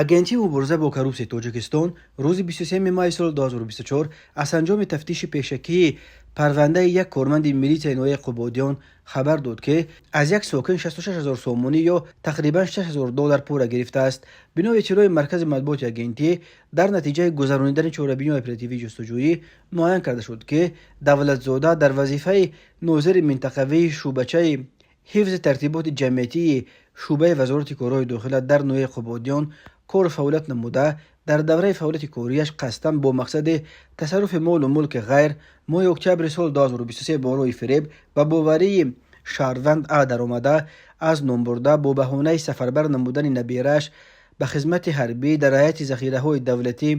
Агентии мубориза бо коррупсияи Тоҷикистон рӯзи 23 майи соли 2024 аз анҷоми тафтиши пешакии парвандаи як корманди милитсияи ноҳияи Қубодиён хабар дод, ки аз як сокин 66 ҳазор сомонӣ ё тақрибан 6 ҳазор доллар пора гирифтааст. Бино ба иттилои маркази матбуоти агентӣ, дар натиҷаи гузаронидани чорабиниҳои оперативии ҷустуҷӯӣ муайян карда шуд, ки Давлатзода дар вазифаи нозири минтақавии шӯъбачаи ҳифзи тартиботи ҷамъиятии шӯъбаи Вазорати корҳои дохила дар ноҳияи Қубодиён кору фаъолият намуда, дар давраи фаъолияти кориаш қасдан бо мақсади тасарруфи молу мулки ғайр моҳи октябри соли 2023 бо роҳи фиреб ба боварии шаҳрванд А даромада, аз номбурда бо баҳонаи сафарбар намудани набирааш ба хизмати ҳарбӣ дар ҳайати захираҳои давлатӣ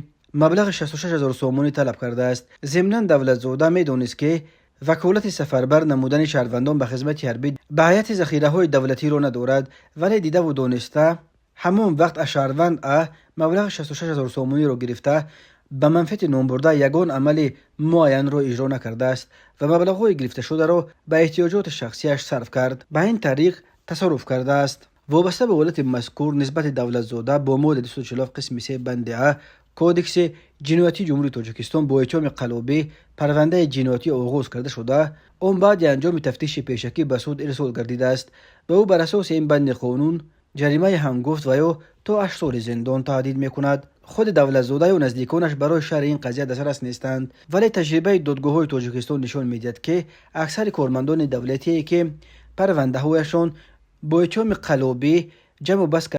маблағи 66 ҳазор сомонӣ талаб кардааст. Зимнан, Давлатзода медонист, ки ваколати сафарбар намудани шаҳрвандон ба хизмати ҳарбӣ ба ҳайати захираҳои давлатиро надорад, вале дидаву дониста ҳамон вақт аз шаҳрванд А маблағи 66 ҳазор сомониро гирифта, ба манфиати номбурда ягон амали муайянро иҷро накардааст ва маблағҳои гирифташударо ба эҳтиёҷоти шахсиаш сарф кард, ба ин тариқ тасарруф кардааст. Вобаста ба ҳолати мазкур нисбати Давлатзода бо моддаи 247 қисми 3 банди А Кодекси ҷиноятии Ҷумҳурии Тоҷикистон бо иттиҳоми қаллобӣ парвандаи ҷиноятӣ оғоз карда шуда, он баъди анҷоми тафтиши пешакӣ ба суд ирсол гардидааст. Ба ӯ бар асоси ин банди қонун ҷаримаи ҳангуфт ва ё то 8 соли зиндон таҳдид мекунад. Худи Давлатзода ё наздиконаш барои шарҳи ин қазия дастрас нестанд, вале таҷрибаи додгоҳҳои Тоҷикистон нишон медиҳад, ки аксари кормандони давлатие, ки парвандаҳояшон бо иттиҳоми қаллобӣ ҷамъу баст